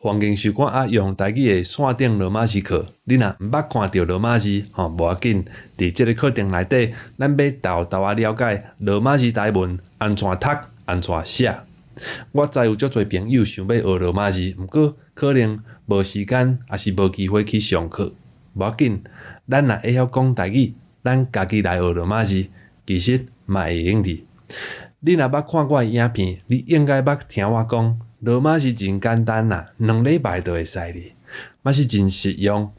環境習慣啊，用台語的線頂羅馬字課，你若毋捌看著羅馬字，吼，無要緊。佇這个課程內底，咱欲沓沓仔了解羅馬字台文按怎讀、按怎寫。我知有足濟朋友想欲學羅馬字，毋過可能無時間，抑是無機會去上課。無要緊，咱若會曉講台語，咱家己來學羅馬字，其實嘛會用得。你若捌看我的影片，你應該捌聽我講，羅馬字真簡單啦，2禮拜就會使哩，嘛是真實用。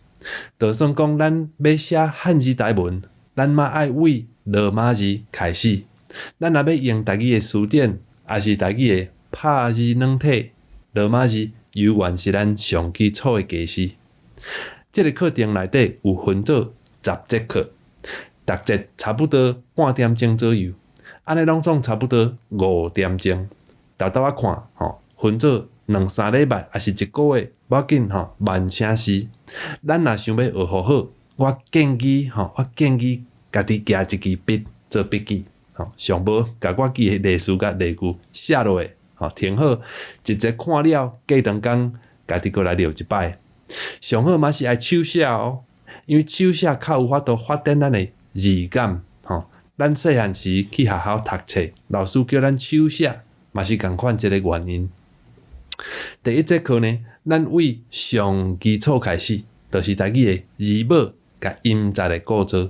就算講咱欲寫漢字台文，咱嘛愛為羅馬字開始。咱若欲用台語的詞典，抑是台語的拍字軟體，羅馬字猶原是咱上基礎的家私。這个課程內底有分做10節課，逐節差不多半點鐘左右，按呢攏總差不多5點鐘。沓沓仔看吼，分做兩三禮拜，抑是一個月，無要緊吼，慢請時。咱若想欲學予好，我建議吼，我建議家己舉一支筆做筆記，吼，上無共我記的例詞佮例句寫落來，吼，停好，一節看了，過長工家己閣來練一擺。上好嘛是愛手寫哦，因為手寫較有法度發展咱的語感，吼。咱細漢時去學校讀冊，老師叫咱手寫，嘛是仝款這个原因。第一節課呢，咱為上基礎開始，就是台語的字母佮音節的構造。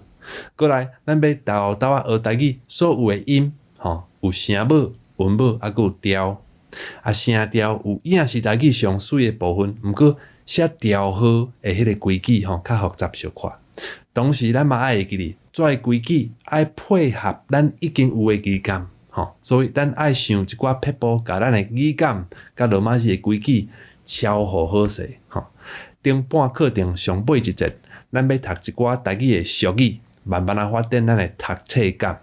過來，咱欲沓沓仔學台語所有的音，吼，有聲母、韻母，抑閣有調。啊，聲調有影是台語上媠的部分，毋過寫調號的彼个規矩吼，較複雜小可。同時，咱嘛愛會記得，這个規矩愛配合咱已經有的語感，吼，所以咱愛想一寡撇步，共咱的語感佮羅馬字的規矩調和好勢，吼。頂半課程上尾一節，咱欲讀一寡台語的俗語，慢慢仔發展咱的讀冊感。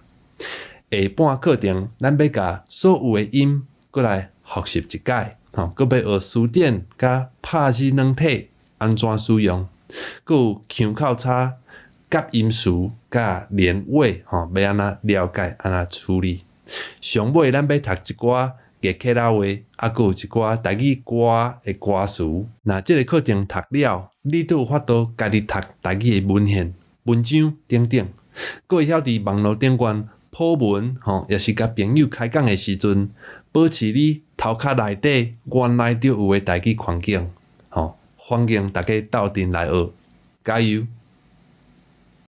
下半課程，咱欲共所有的音閣來複習一擺，吼，閣欲學詞典佮拍字軟體按怎使用，閣有腔口差、夾音詞佮連尾，吼，欲按怎了解、按怎處理。上尾咱欲讀一寡月客仔話，抑閣有一寡台語歌的歌詞。若這个課程讀了，你都有法度家己讀台語的文獻、文章等等，閣會曉佇網路頂懸鋪文，吼，抑是共朋友開講的時陣，保持你頭殼內底原來就有的台語環境，吼，歡迎大家鬥陣來學，加油！